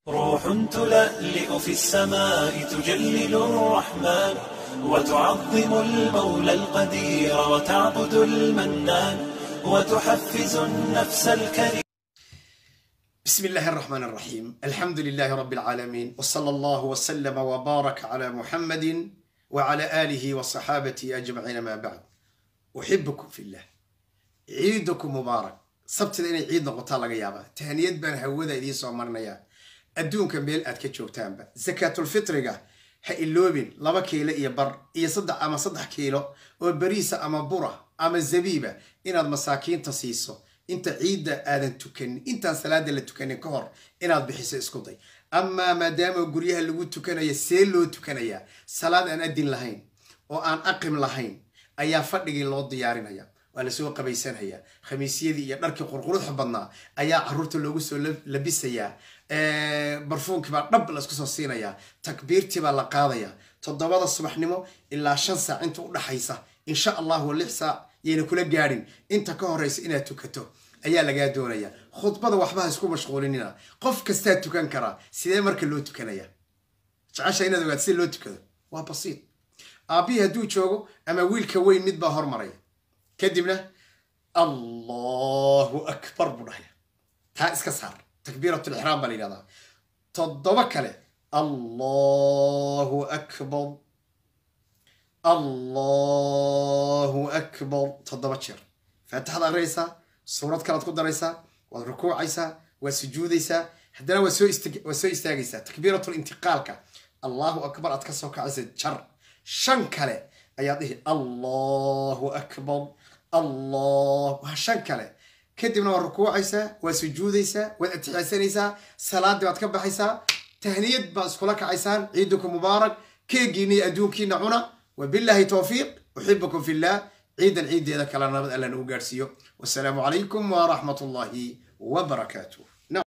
روح تلألئ في السماء تجلل الرحمن وتعظم المولى القدير وتعبد المنان وتحفز النفس الكريمة. بسم الله الرحمن الرحيم، الحمد لله رب العالمين، وصلى الله وسلم وبارك على محمد وعلى آله وصحابته أجمعين، ما بعد. أحبكم في الله، ciidukum mubaarak. Sabtida inay ciid noqotaa laga yaabaa. Tahaniyad baan hawada idiin soo marinayaa, adduunka meel aad ka joogtaanba. Sakaatulfitriga ha iloobin, 2.5 kiilo iyo 3 ama 3 kiilo oo beriisa ama bura ama zabiiba inaad masaakiinta siiso inta ciidda aadan tukanin, intaan salaada la tukanin ka hor inaad bixiso isku day. Amaa maadaama guryaha lagu tukanayo, see loo tukanayaa? Salaad aan adin lahayn oo aan aqim lahayn ayaa fadhigii loo diyaarinaya, waa lasoo qabaysanhayaa, khamiisyadii iyo dharkii qurquruxa badnaa ayaa caruurta loogu soo labisayaa, barfuunkii baa dhab laisku soo siinayaa, takbiirtii baa la qaadayaa. 7da subaxnimo ilaa 5 saac inta udhaxaysa, insha Allahu 6 saac yayna kula gaadhin, inta ka horeysa inaad tukato ayaa lagaa doonaya. Khudbada waxba ha isku mashquulinina, qof kastaa tukan karaa. Sidee marka loo tukanaya? Jecesha inaad ogaad sida loo tukado? Waa basiid. Aabbihii hadduu joogo ama wiilka weyn, mid baa hormaraya, kadibna Allahu akbar buu dhahaya. Taa iska saar, takbiiratulixraam baa la yidhahdaa. Toddoba kale: Allahu akbar, Allahu akbar, toddoba jeer. Faatixaad akhriyaysaa, suurad kalaad ku daraysaa, waad rukuucaysaa, waad sujuudaysaa, haddana waad soo istaagaysaa. Takbiiratulintiqaalka, Allahu akbar aad ka soo kacaysa, jar shan kale ayaad dhihi: Allahu akbar, Allah, waa shan kale. Kadibna waad rukuucaysaa, waad sujuudaysaa, waad atixiyaasanaysaa, salaaddii baad ka baxaysaa, tahniyad baad iskula kacaysaan. Ciidukum mubaarak, keegiina iyo adduunkiina cuna. Wabillahi towfiiq, uxibukum fillah. Ciidan ciiddeeda kalena nabad Alla nagu gaadhsiiyo. Wasalaamu calaykum waraxmat ullahi wabarakaatuh.